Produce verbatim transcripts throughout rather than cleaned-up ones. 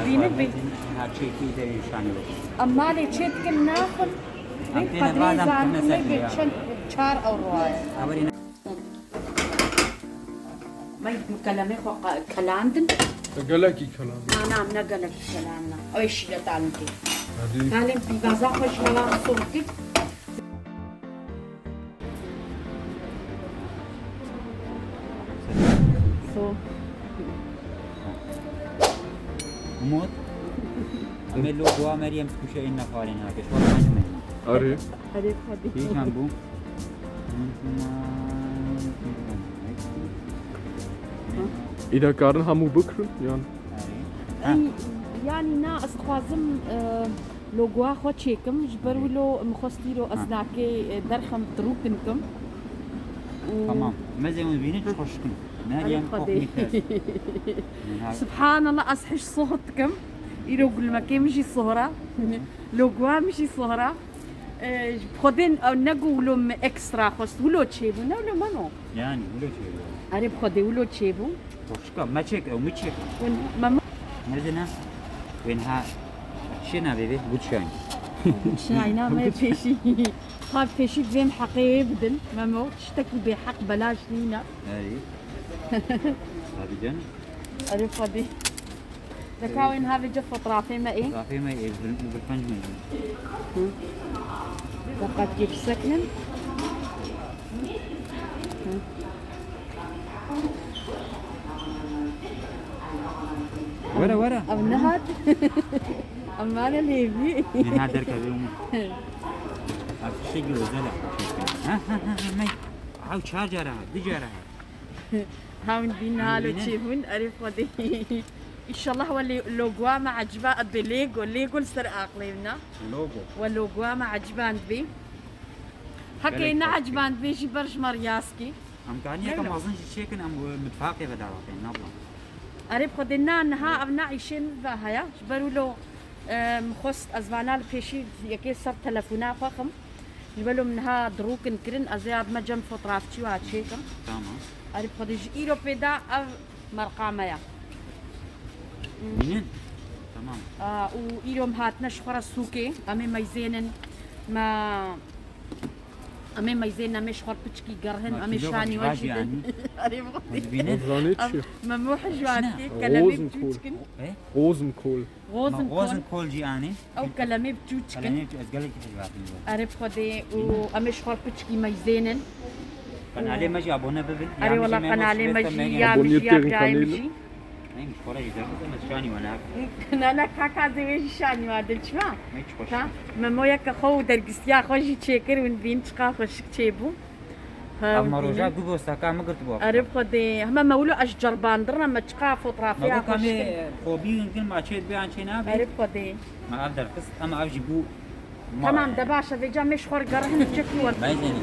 Bînin bî. Her çekî de şanî. Em malê çê dikin naxin. Em têne qedrê bazem zanin tune ne ser çend çar euro ye. Haberî ne. May bi kelemê xwe qa-, kelandin. Te gelekî kelandin. Na, na, ne gelekî kelandin. Ew ê şîretan dikê. Hadi. Talê bîvaza xwe ji hewa sof kir. So. Umut. Em ê logoa Meryem Kuşe ên nefarên hate. Şwar qenc me. Arê. Arê Xwedê. Kîjan bû? Îda karin hemû bikirin, yan? Arê. Ey, yanî na, ez dixwazim, e, logoa xwe çêkim, ji ber wilo min xwest îro ez nakê, e, derxim, dirûkin kim. Û Tamam. Mezê hûn bînin, çi xweş dikin. Meryem Xwedê. Kokmî tez. Subhanallah, ez hiş sohra dikim. Îro gulmekê min jî sohra. Logoa min jî sohra. E, ji Xwedê, e, ne ku wilo min ekstra xwest. Wilo çêbû, ne wilo memo. Yani, wilo çêbû. Erê bi Xwedê wilo çêbû. Boşka, me çek, ew mi çek. Win, me, me. Nezîne. Wên ha. Şêna bê bê, bu çayın. Çayna me pêşî. Ha pêşî divêm heqê wê bidin. Memo, tiştekî bêheq belaş nîne. Erê. Tabii canım. Erê Xwedê. Deka wên havê ce fotrafê me ê. Fotrafê me ê, bir, bir penc me ê. Hı. Deka kêfsek ne? Hı. Were, were. Ev nehat. Em mane lêvî. Nêna derkeve û. Ev tiştekî özel e. Ha, ha, ha, ha, me. Ew çar cara hat, du cara hat. Hewin bîn halo çêbûn, erê Xwedê. Înşallah we lê-, logoa me eciba, ez dê Lego, Lego li ser aqlê min e. Logo. We logoa me eciban dibê. Heke ne eciban dibê jî ber ji me riyaz kê. Em kaniyeke mezin jî çêkin, em mitfaqê ve dawa kên, nabla. Erê bi Xwedê na niha ev ne îşê min ve heye. Ji ber wilo, e, min xwest ez vana li pêşî yekê ser telefona xwe xim. Ji wilo min niha dirûkin kirin, ez ê ya bime cem fotrafçî wa çêkim. Tamam. Erê bi Xwedê ji îro pê da ev merqa me ya. Bînin? Tamam. A, û îro em hatine ji xwe re sûkê. Em ê meyzênin. Me, em ê meyzênin, em ê ji xwe re piçkî gerhin, em ê şanî we jî din. Erê bi Xwedê. Bînin? Em, me moh ji wan dikê, kelemê bi çûçkin. Rosenkohl. Rosenkohl. Rosenkohl jî anî. Ew kelemê bi çûçkin. Kelemê bi çû-, ez gelekî xwe ji wan dikê. Erê bi Xwedê û em ê ji xwe re piçkî meyzênin. Kanalê me jî abone bibin. Erê wela kanalê me jî ya min jî ya birayê min jî. Neymiş, xora jî derxist, em ez şanî we nakim. Na, na, kaka zê wê jî şanî we din, çima? Ne çi xweş. Ka, Memoyeke xwe û dergisiya xwe jî çêkir, hûn bîn çiqa xweşik çêbû. Ha, ev me roja gubostaka min girtibû. Erê bi Xwedê, hema me wilo ez ceribandin re me çiqa fotoğrafeya xweşik. Me got em ê xobî hûn gin ma çê dibe an çê nabe. Erê bi Xwedê. Me ev derxist, em ev jî bû. Tamam, de baş e, vêca em ê ji xwe re gerihin çekî wer. Meyzênî.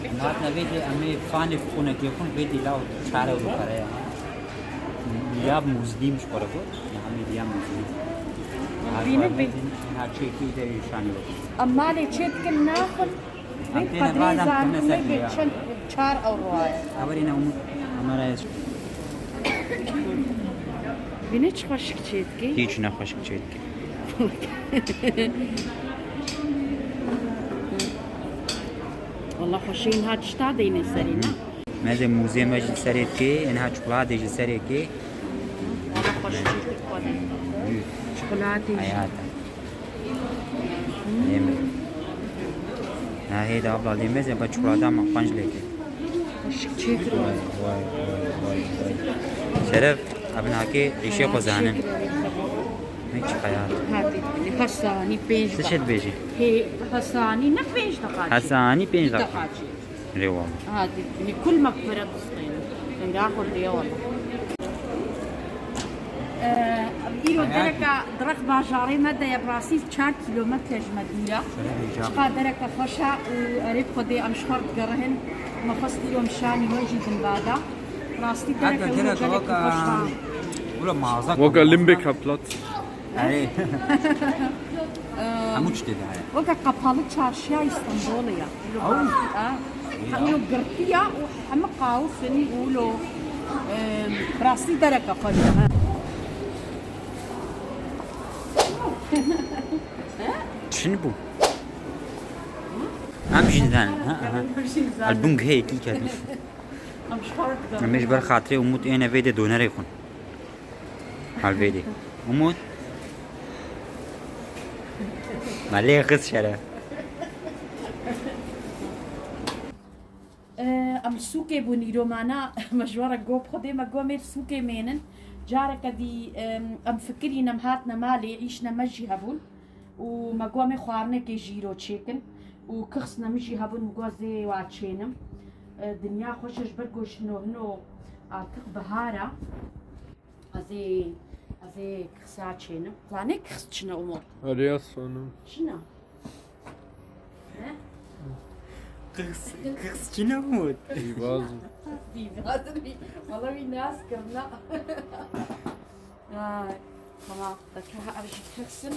Em hatine vêtê, em ê fanê xûnekê xwe vêtê law çare û pere ya. Liyav muzlî min ji xwe re got. Ya em ê liyav muzlî. Bînin bî. Ha çekî de şanî got. Em malê çê dikin naxin. Em têne qadem tune ser çend çar euro ye. Haberî ne Umut. Kameraya. Bîne çi xweşik çê dikî. Hiç ne xweşik çê dikî. Wala xweşî niha tişta deyne serî ne? Mezê mûzê me jî serê dikê, niha çikolatê jî serê kê. Wala xweşik çê dikî. Çikolatê jî. Hayata. Lê me. Na hê de abla lê mezin, ba çikolata me qenc lê kir. Xweşik çêkir. Vay, vay, vay, vay, vay. Şeref, evin hakê îşê xwe zanin. Ne çi xeyal. Hatî, hesanî pênc. Çi dibêjî? Hê, hesanî ne pênc deqa çê. Hesanî pênc deqa. Rê wala. Ha, di, di, kul me pere bistêne. Enga xwe diye wala. Ee, îro dereka direk bajarê me de ye, bi rastî çar kîlometre ji me dûr e. Çiqa dereka xweş e û erê Xwedê em ji xwe re digerihin. Me xwest îro em şanî we jî din bada. Rastî dereka îro gelekî xweş e. Weke limbek ha plat. Erê. Hemû tiştê de heye. Weke kapalı çarşiya Îstanbulê ya. Ew? Ha. Hemû girtiya û hemû qawif in û lo, em, rastî dereke xweş e, ha. Çin bû. Em jî dizanin. Ha, aha. Album heye kî ketin. Em ji ber xatirê Umut êne vê de donerê xwin. Hal vê de. Umut. Malê xiz şere. Em li sûkê bûn îro mana me ji we re got, Xwedê me got em ê li sûkê mênin. Careke dî em fikirîn em hatine malê, îşne me jî hebûn û me got em ê xwarinekê jî îro çêkin û kixsne min jî hebûn, min got ez ê wa çênim. E, dinya xweş e ji ber ku hino hino artık bihar e. Ez ê, ez ê kixsa çênim. Zanê kixs çi ne Umut? Erê, ez zanim. Çi ne? He? Kixs, kixs çi ne Umut? Pîvaz. Pîvaz. Valla wî nas kirina. Ay, tamam. Deke ha ev jî kixsin.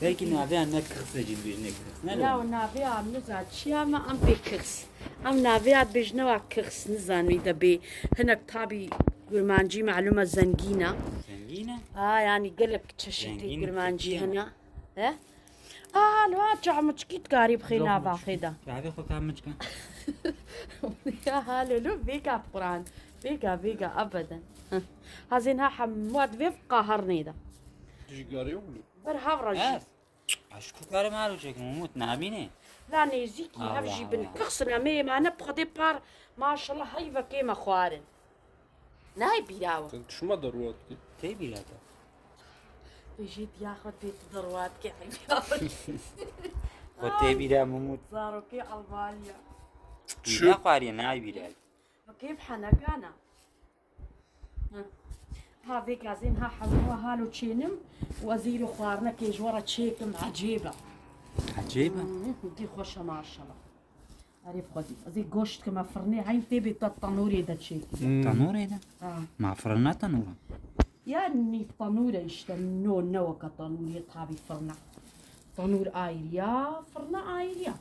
Belkî naveya ne kixs e, cî dibêjine kixs, ne? Ya, o naveya em niza çi ya, me em pê kixs. Em naveya dibêjine wa kixs, nizan wî de bê. Hinek tabî kurmancî malûm e zengîn e. Zengîn e? Ha, yanî gelek çeşitê kurmancî hene. He? A, li wa çaxmiçkî dikarî bixê nava xê de. Çavê xwe ka miçka. Ya halo lo, vêga bi Quran. Vêga, vêga, ebeden. Heh. Hazên ha hemû divê qahar nêde. Tu jî garê û Ber hev re jî. Ez? Aşkû karê me alo çekim, Umut, nabînê? La nêzîkî hev jî bin. Kixsine me êmane bi Xwedê par, maşallah, heyvekê me xwarin. Nayê bîra we. Sen tu şima derwa dikî? Tê bîra te. Vêjê diya xwe tê tu derwa dikî, heyva. Xwe tê bîra Umut. Zarokê Almanya. Çi? Bîra xwariye, nayê bîra. Kêf henekana. Ha. Ha, vê gazên ha hemû halo çênim û ez îro xwarinekê ji we re çêkim, ecêb e. Ecêb e? Hmm, dî xweş e maşallah. Erê bi Xwedî. Ez ê goşt kime firnê, heyn tê bê te tenûrê de çêkî. Hmm. Tenûrê de? Ha. Ma firn ne tenûr e? Yanî tenûr e işte, no, ne weke tenûrê tabî firn e. Tenûr ayrı ya, firn ayrı ya.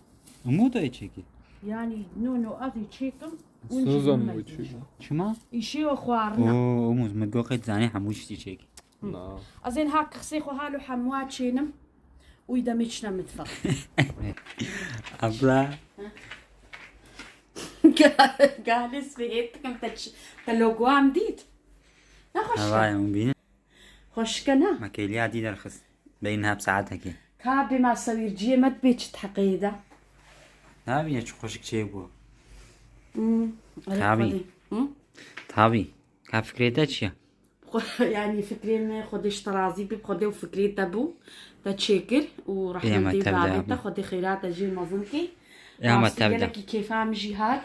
Umut ê çêkî? Yanî, no, no, ez ê çêkim. Hûn jî Sozan min mı mecbur. Çi? Çima? Îşê we xwarina. Oo, Umut, min got qey dizanî hemû tiştî çêkî. Na. Ez ên ha kixsê xwe halo hemûa çênim. Û demê çine mitfex. Abla. Ga-, galê spehêt dikim te ç-, te logoa min dît. Ne xweş e. Hevaya min bîne. Xweşke ne? Me kêliya dî derxist. Beyî niha bi saetekê. Ka bê ma sewîrciyê me dibê çi heqeyê de? Nabîne çi xweşik çêbû. Hmm, erê Tabî. Xwedê. Hı? Tabî. Ka fikrê te çi ye? Xwe-, yanî fikrê me, Xwedê ji te razî bî, Xwedê û fikrê te bû. Te çêkir û Ê me rehmetê tevde bavê te, abla. Xwedê xeyra te jê mezin kê. Ê me Rastî tevde. Gelekî kêfa min jî hat.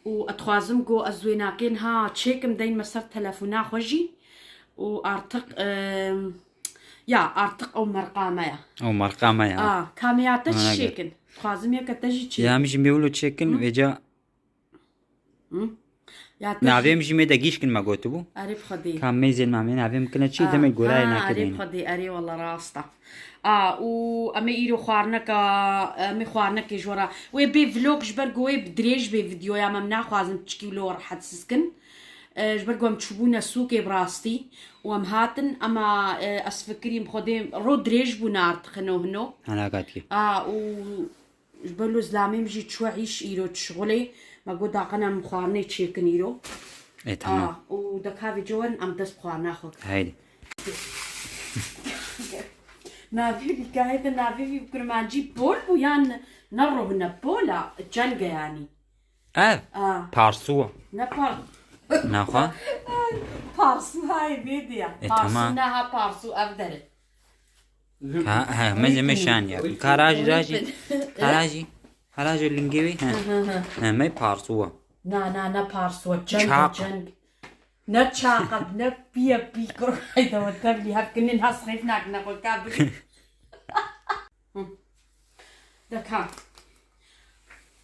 Û ez dixwazim ku ez wênakê niha çêkim deynme ser telefona xwe jî. Û artık, em, ya artık ew merqa me ya. Ew merqa me ya. A, kameya te çi çêkin? Dixwazim yeke te jî çêkin. Ya min jî bê wilo çêkin, Hı? vêca Hı? Ya te Navê jî min jî mê de gîşkin me gotibû. Erê bi Xwedê. Ka meyzên me mê navê min kine çi, A, demê gorayê a, nake erê bi beyne. Xwedê, erê wala rast e. A, û em ê îro xwarineka, em ê xwarinekê ji we re. Wê bê vlog ji ber ku wê bi dirêj bê videoya me, em naxwazin piçkî wilo rehetsiz kin. E, ji ber ku em çûbûne sûkê bi rastî û em hatin, ema, e, ez fikirîm Xwedê ro dirêj bûne artık hino hino. Helakat kê. A, û ji ber lo zilamê min jî çûye îş îro şixulê. Me got daqene em xwarinê çêkin îro. E, tamam. A, û deka vê cewerin em dest bi xwarina xwe kin. Haydi. Navê vî kahê de navê vî bi kurmancî pol bû yan ne rohine pola cenge yanî. Ev? A. Parsû. Ne par- Naxwe? Parsû hay vê diya. E, Parsû tamam. Ne ha parsû ev dere. Ha, ha, me zeme şan ya. Karajî, rajî. Karajî. Karajî lingê wî, ha. Hı, hı, hı. Ha, me parsû. Na, na, ne parsû. Çak. Çeng, çeng. Ne çaqa, ne piye pî kurayda ve tevlî hevkinin has xeyf nakine xwe ka bigir. Hı. Deka.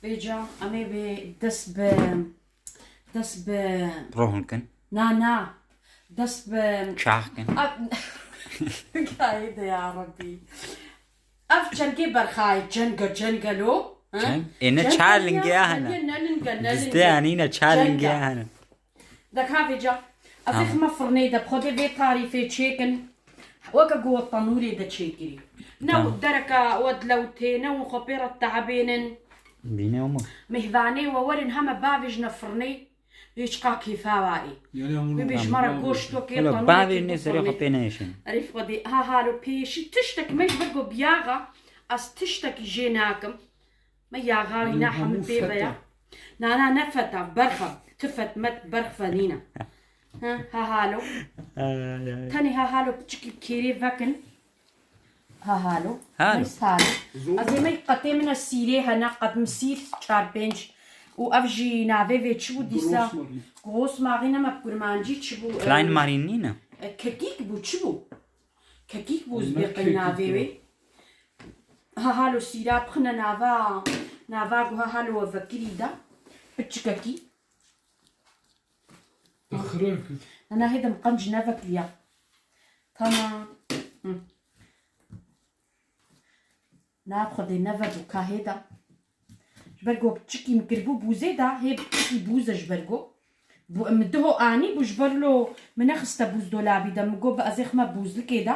Vêca em ê vê dest bi, dest bi Rohun kin. Na, na. Dest bi Çax kin. A-, Gayê de ya Rabbî. Ev çengê berxayê, çenge, çenge lo. Ha? Çeng? Ê ne çar lingê ya hene. Ne linge, ne linge. Dizde yanî ne çar lingê ya hene. Deka vêca. Ez ê xime firnê de, bi Xwedê vê tarîfê çêkin. Weke ku we tenûrê de çêkirî. Ne dereka we dilewtê, ne hûn xwe pê re teebênin. Bîne Umut. Mêhvanê we werin heme bavêjine firnê. Hêçqa kêfa wa ê. Bibê ji me re goşt wekê tenûrekê bavêjinê serê xwe pê neyêşin. Erê Xwedê, ha halo pêşî tiştek me ji ber ku biyaxa, ez tiştekî jê nakim. Me yaxawî na hemû pê ve ya. Na, na, ne feta, berxa. Ti fet met berx ve nîne. Ha, ha halo. Ay, ay. Tenê ha halo piçikî bi kêrê vekin. Ha halo. Halo. Mes halo. Ez ê me qetê min e sîrê hene, qet min sîr çar pênc. Û ev jî navê vê çi bû dîsa? Großmarin. Großmarin e me bi kurmancî çi bû? Klein Marin nîne? E, kekîk bû, çi bû? Kekîk bû, ez bê qey navê wê. Ha halo sîra bixine nava, nava ku ha halo we vekirî de. Piçikekî. Ixre kir. Ana hêdim qenc nevekiriya. Tamam. Hı. Na Xwedê nevebû ka hêda. Ji ber ku piçikî min kiribû bûzê da, hê piçikî bûze ji ber ku. Bû, min diho anî bû ji ber lo min nexiste bûz dolabî de. Min got bi ez ê xime bûzlikê de.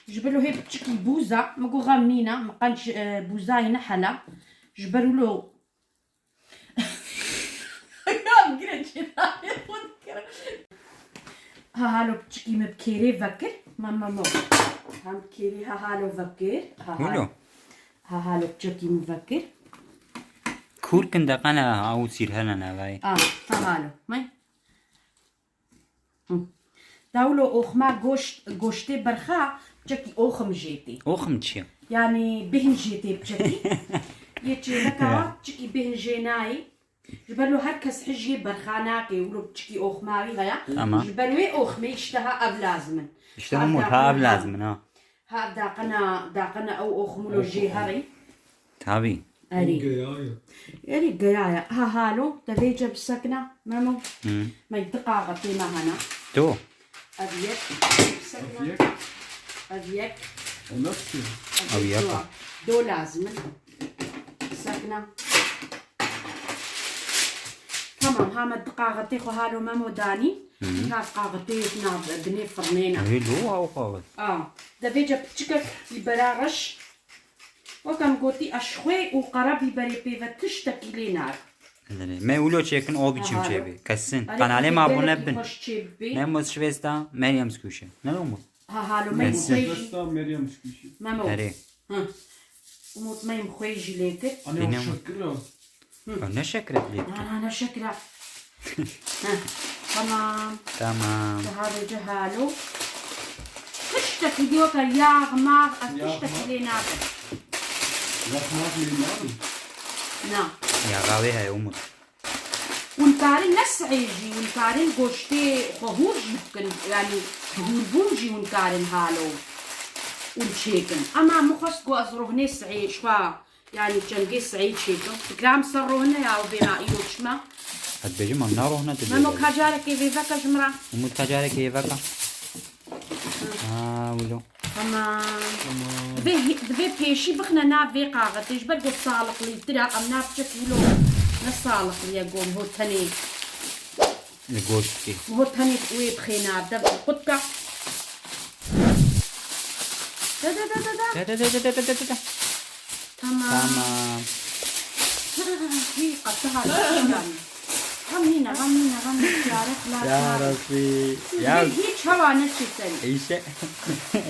Ji ber lo hê piçikî bûza, min got xem nîna, min qenc, e, bûzayî nehela. Ji ber lo Ya, gire çêdayê xwe dikir. Ha halo piçikî min bi kêrê vekir. Ma, ma, ma. Hem bi kêrê ha halo vekir. Ha halo. Wilo. Ha halo piçikî min vekir. Kûrkin de qene ew sîrhene navayê. Ah, ha halo. May. Hı. Dawlo oxma goşt, goştê berxa, piçekî oxim jê tê. Oxim çi ye? Yani bêhn jê tê piçekî. Yê çêveka wa piçekî bêhn jê nayê. Ji ber lo her kes hijiyê berxa nake, wilo piçekî oxma wî heye. Tamam. Ji ber wê oxmê îşte ha ev lazim in. İşte Umut, ha ev lazim in, ha. Ha ev daqena, daqena ew oxim wilo jê herî. Tabii. Erê. Geya ya. Erê geya ya. Ha halo, te vêce bisekna, Memo. Hı. Me diqaxa tê me hena. Tu. Ev yek. Bisekna. Ev yek. Ev yek. Ev yek. Do lazim in. Bisekna. Tamam, ha me diqaxa tê xwe halo Memo danî. Hı. Ha qaxa tê na binê firnê ne. Erê lo ha o qaxa. A, de vêce piçikek bibera reş. Weke min gotî, ez ji xwê û qerebîberê pê ve tiştekî lê nakim. Erê, me wilo çêkin, o biçim çêbê. Kesin. Erê, qenalê me abone bin. Xweş çêbibê. Memo Şivesta, Meryem Skuşe. Ne Memo? Ha, halo me xwê jî. Şivesta, Meryem Skuşe. Memo. Erê. Hı. Umut me xwê jî lê kir. Anne, o şekir ya. Hı. Ne şekre lê kir. Na, na, na, şekra. Heh, tamam. Tamam. Daha vêce halo. Tiştekî diyo ke yağ, mağ, ez tiştekî lê nakim. Yağ, mağ lê nakim. Na. Ya, gavê heye Umut. Hûn karin ne sihê jî, hûn karin goştê xwe hûr jî bikin, yanî hûrbûn jî hûn karin halo hûn çêkin. Ema min xwest ku ez rohnê sihê ji xwe Yanî çengê seyî çêto. Fikra min ser rohne ya û bêna îro çima. Ez dibêjim em na rohne tu Memo dibêjî. Ka carekê vê veke ji min re. Umut ka carekê veke. Ha, wilo. Tamam. Tamam. Divê, divê pêşî bixine nav vê qaxetê. Ji ber ku saliqlîtir e, em nav çek wilo ne saliqlî ye, gom ho tenê. Li goştê. Ho tenê wê bixê nav de qutka. De, de, de, de, de. De, de, de, de. Tamam. Tamam. Hî, qetiha. Gam nîne, gam nîne, gam nîne. Ya Reb, ya Reb. Hiç hewa neçê serî. Eyşe,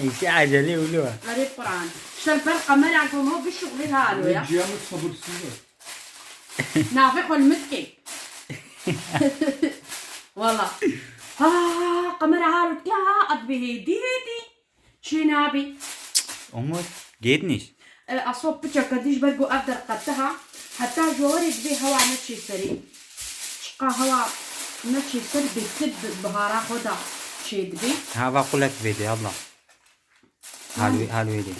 eyşe acele wilo. Erê Quran. Şer ber kamera gomo bişuxlê halo ya. Ciya min sabırsız e. Navê xwe li min dikê. Wala. Ha, kamera halo dike ha, ez bi hêdî hêdî. Çê nabî. Umut, geht nicht. E, aso piçeke dî ji ber ku ev derqetiha. Heta ji werê divê hewa neçê serê. Çiqa hewa neçê ser bêtir bi-, bihara xwe da çê dibê. Hava qulek vê dê, Allah. Hal wê, hal wê dê.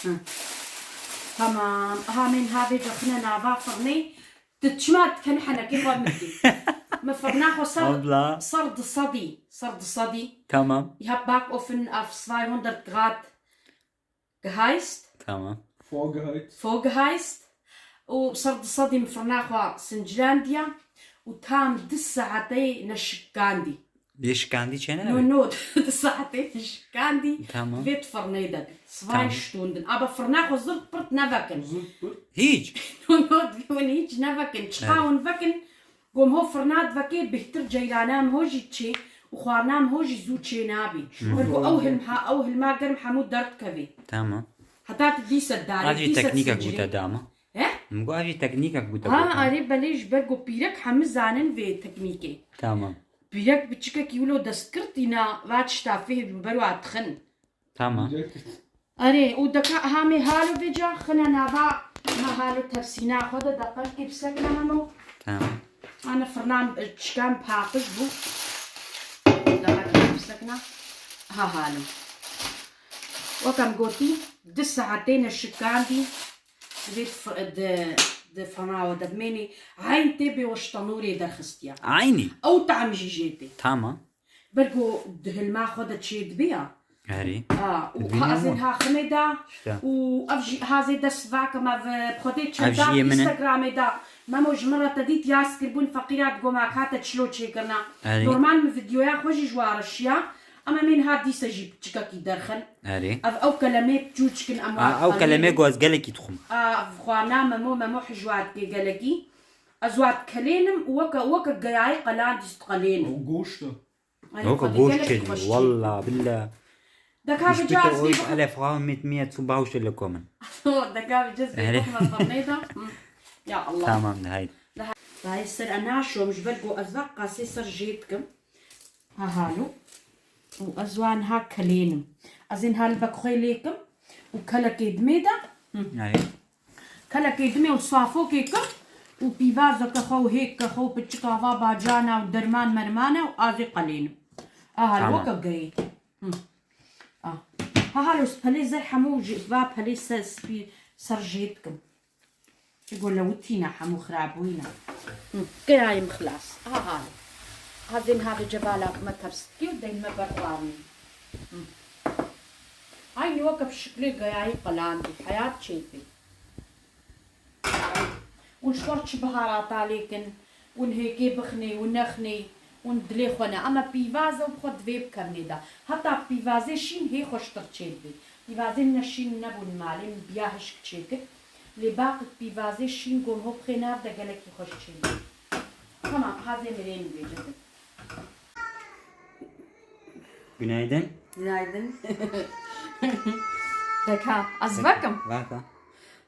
Hı. Tamam. Aha, min havê cexine nava firnê. Tu çima diken henekê xwe min dî. Min firna xwe ser, Abla. Ser di sedî. Ser di sedî. Tamam. Ich hab Backofen auf zweihundert Grad geheizt. Tamam. Vorgeheizt. Vorgeheizt. Û ser di sedî min firna xwe sincirandiya. Û tam du saetê neşikandî. Lê şikandî çênebe? No, no, di saetê şikandî. Tamam. Vê di firnê de. Sivay Tamam. Ştûndin. Aba firna xwe zirt pirt nevekin. Zirt pirt? Hiç. No, no, hûn hiç nevekin. Çiqa Evet. Hûn vekin, gom ho firna divekê bihtir ceyranan ho jî çê û xwarnan ho jî zû çê nabî. Hı. Wek ku ew hilm ha, ew hilma germ hemû derdikevê. Tamam. Heta tu dîse darê, Ev jî dîse teknîkek zincirê. Bû te dama. He? Min got ev jî teknîkek bû te Ha, got. Arê belê ji ber ku pîrek hemû zanin vê teknîkê. Tamam. Pîrek biçikekî wilo dest kir tîna va tişta fêh bi ber wa dixin. Tamam. Erê, û deka ha me halo vêca xine nava me halo tepsîna xwe de deqekê bisekine hemo. Tamam. Ana firnan çikan paqij bû. Deqekê bisekine. Ha halo. Wek em gotî, di saetê ne şikandî, divê di fir-, di, di firnawe de bimênî. Eyn tê bê we ji tenûrê derxistiya. Eynî. Ew tam jî jê tê. Tamam. Ber ku di hilma xwe de çê dibe ya. Erê. Ha, û Dibîne ha ez ê hemû. Ha ximê da. İşte. Û ev jî ha zê dest vake me ve xwedê Ev çenda jî yê min e. Instagramê da. Memo ji min re te dît yaz kirbûn feqîra digoma ka te çilo çêkirina. Erê. Normal min videoya xwe jî ji wa re şiya. Ama min ha dîse jî piçikekî derxin. Erê. Ev ew kelemê piçûçik in em Ha, wa ew dixwînin. Kelemê ku ez gelekî dixwim. A, ev xwarina Memo, Memo hijwa dike gelekî. Ez wa dikelênim û weke, weke geyayê qelan dîs diqelênim. Ew goşt e. Ay, Yok, xwedî goşt gelek çêdibî, xweş çêdibî. Walla, billa. Deka bi Piştî caz te bî oy bixwe. Elef xwe mitmiye tu bawşe li komen. Deka bi caz bî Erê. Bixwe firnê de. Hı. Ya Allah. Tamam de, haydi. Dayê ser e naşom ji ber ku ez va qasê ser jê dikim. Ha halo. Û ez wan ha kelênim. Ez ên ha li bek xwe lêkim. Û kelekê dimê de. Hı. Erê. Kelekê dimê û safokê kim û pîvazeke xwe û hêkeke xwe û piçika va bacana û derman mermana û azê qelênim. Aha, Tamam. Weke geyê. Hı. Ah. Ha, halo, ez pelê zer hemû ji va pelê ser spî ser jê dikim. Ji go lewitîne hemû xirabûyîne. Hı. Geyayim xilas. Aha, halo. Azên ha bi cevala me tepsikî û deyme ber xwarinê. Hı. Aynî weke bi şiklê geyayî qelandî, heyat çêdibê. Hûn ji xwe çi biharata lêkin, hûn hêkê bixinê, hûn nexinê, hûn dilê xwe ne. Ama pîvaz ew bi xwe divê bikevnê de. Heta pîvazê şîn hê xweştir çêdibê. Pîvazên ne şîn nebûn malê, min biya hişk çêkir. Lê baqik pîvazê şîn gom ho bixê nav de gelekî xweş çêdibê. Tamam, hazê mirê min bêje. Günaydın. Günaydın. Deka, ez vekim. Vaka.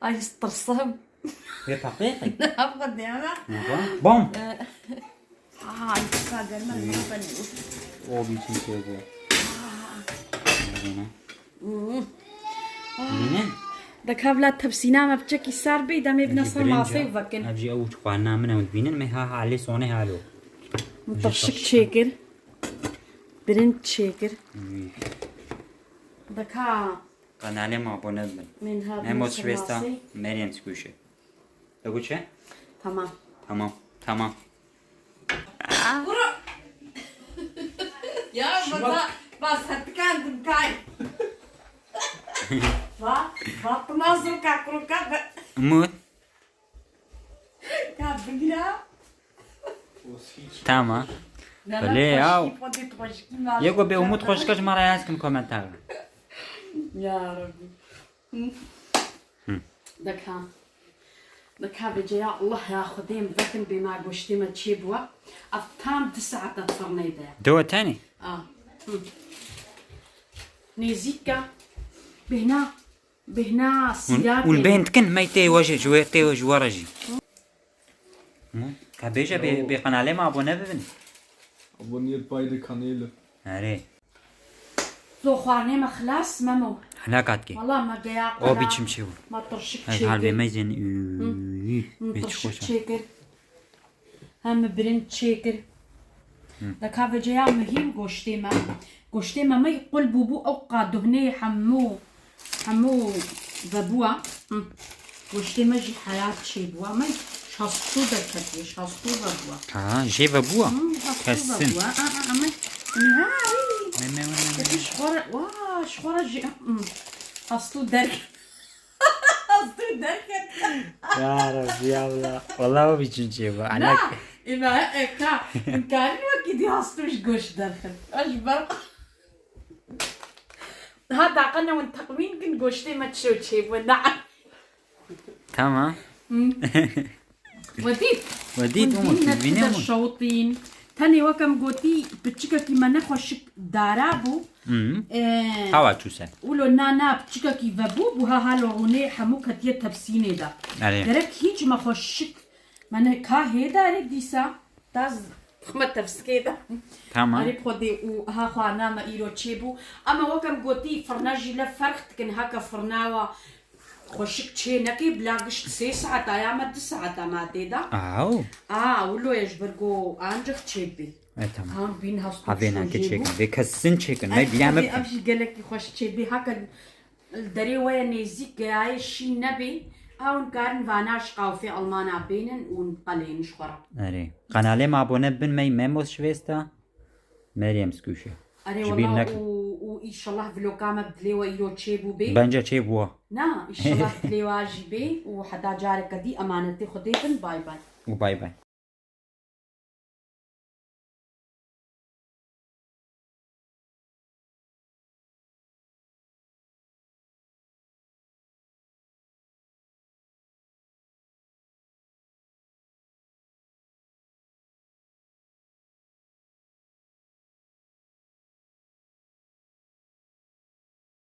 Ay, ez tirsim. Vê paqiqi. Ne, bu kadar ya. Bom. Ee, aa, ay, bu kadar mı? O biçim şey bu. Aa. Hı. Bînin? Deka vila tepsîna me biçekî ser bî, demê bina ser masê vekin. Ev jî ew xwarina min ew dibînin, me ha halê sonê halo. Min tirşik çêkir. Birinç çêkir. Deka. Kanalê me abone bibin. Min ha Memo bina ser Çivêsta masê. Meryem Çikuşe. Te got çi? Tamam. Tamam. Tamam. Kuro. Ya, bak, bak, bak, setikandim kay. Bak, bak, bu nasıl kakruka be. Umut. Ka bigira. Tamam. Belê ya. Yeko bê Umut xweşke ji me re yaz kin komentar. Ya Rabbi. Hı. Deka. Deka vêce ya Allah ya Xwedê em vekin bê ma goştê me çê bûa. Ev tam du saeta di firnê de. Dewe tenê? A. Hı. Nêzîka. Bêhna. Bêhna Hûn, sîra hûn tê. Bêhn dikin, mey tê we jî, ji wê tê we ji we re jî. Hı? Ka bêje bê, Yo. Bê kanalê me abone bibin. Abonniert beide Kanäle. Erê. So xwarinê me xilas, Memo. Hela katkê. Wala me geya O qala. Biçim çê bû. Me tirşik çêkir. Ez hal bê meyzên, Hı. Ü, Hı, bê tirşik çi xweş e. Çêkir. Hem birinç çêkir. Hı. Deka veceya muhîm goştê me. Goştê me mey qul bûbû ew qaduhnê hemû, hemû vebûa. Hı. Goştê me jî heyat çêbûa. Mey şastû derketiye, şastû vebûa. Ha, jê vebûa? Hı, şastû Kesin. Vebûa. A, a, a, mey, mey, ha, ey. Me, me, me, me, me. Ji xwe re, wa, ji xwe re jî, hı. Şastû derk- Astû derket. Ya Rabbi, ya Allah. Vallahi o biçim çê bu. Na. Anak. Ê me eka, hûn karin wekî dî hastû ji goşt derxin. Ez ji ber. Ha, daqa ne hûn texmîn kin goştê me çi çê bû, ne. Tamam. We dît? We dît, Hûn Umut, dîn ne dibîne tu de Umut. şewitîn. Tenê weke min gotî, piçikekî me nexweşik dara bû. Hı. Ee, Hawa çûse. Wilo na na piçikekî vebû, bû ha halo rûnê hemû ketiye tepsînê de. Erê. Gerek hîç me xweşik, me ne ka hê darê dîsa. Ta z-, xme tepsikê de. Tamam. Erê Xwedê û ha xwarina me îro çêbû. Ama weke min gotî firne jî le ferq dikin, heke firnawa xweşik çê neke, bila gişt sê saeta ya me du saeta me tê de. Aw. A, wilo ye ji ber go ancik çêbî. E, tamam. Tam bîn hastû Ha, vê çû nake jê bû. çêkin. Vê kesin çêkin. Me Ay, bîya me Xwedê, ev jî gelekî xweş çêbî. Heke li derê we ye nêzîk geyayê şîn nebê. Ew karin vana ji qawfê Almana bênin û qelên ji xwe re. Erê. Kanalê me abone bin, me Memos Şivêsta. Meryem Skûşe. Erê Ji bîr wela nekin. û, û înşallah vloga me bi dilê we îro çêbû bê. Bence çêbû. Na, înşallah bi dilê we jî bê û heta careke dî emanetê Xwedê bin. Bay bay. Û bay bay.